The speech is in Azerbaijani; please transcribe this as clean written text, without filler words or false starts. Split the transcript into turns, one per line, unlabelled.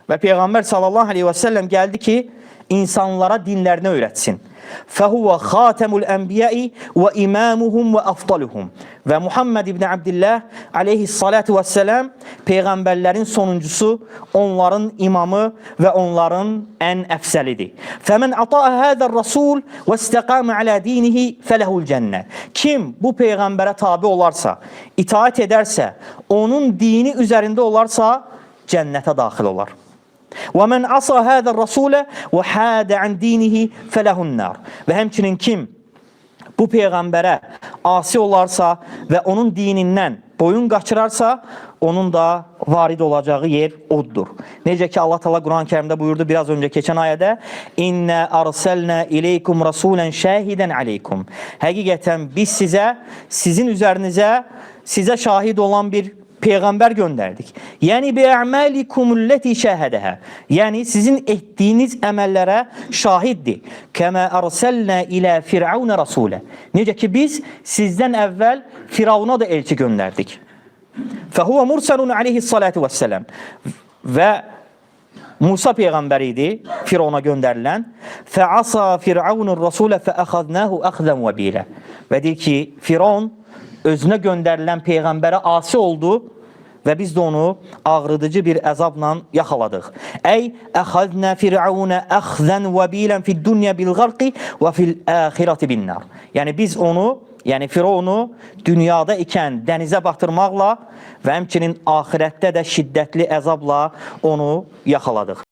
Və Peyğəmbər sallallahu aleyhi və səlləm gəldi ki, insanlara dinlərini öyrətsin. Fəhuve xatemul enbiya'i və imamuhum və afdaluhum. Və Muhammed ibn Abdillah aleyhissalatu vesselam peyğəmbərlərin sonuncusu, onların imamı və onların ən əfsəlidir. Fəmən ata'a hadzal rasul və istaqama ala dinihi felehul cennə. Kim bu peyğəmbərə tabe olarsa, itaat edərsə, onun dini üzərində olarsa, cənnətə daxil olar. وَمَنْ عَصَى هَذَا الرَّسُولَ وَحَادَ عَنْ دِينِهِ فَلَهُ النَّارِ. Və həmçinin kim bu peyğəmbərə asi olarsa və onun dinindən boyun qaçırarsa, onun da varid olacağı yer oddur. Necə ki Allah Teala Quran-ı Kərimdə buyurdu biraz öncə keçən ayədə: "İnna arsalna ileykum rasulan şahidən aleykum." Həqiqətən biz sizə, sizin üzərinizə, sizə şahid olan bir peyğəmbər göndərdik. Yəni bi a'malikumul-lati şahadaha. Yəni sizin etdiyiniz əməllərə şahiddir. Kəmə arsalna ilə Firavuna rasulə. Necə ki biz sizdən əvvəl Firavuna da elçi göndərdik. Fəhuve mursalun aleyhissalatu vesselam. Və Musa peyğəmbər idi Firavuna göndərilən. Fəasa Firavunur rasulə fəəxəznəhu əxzən vəbilə. Və deyir ki, Firavun özünə göndərilən peyğəmbərə asi oldu və biz də onu ağrıdıcı bir əzabla yaxaladıq. Ey əxəznə Firavuna əxzən vəbilən fid-dunya bil-gharqi və fil-axirati bin-nar. Yəni biz onu, yəni Firavunu dünyada ikən dənizə batırmaqla və həmçinin axirətdə də şiddətli əzabla onu yaxaladıq.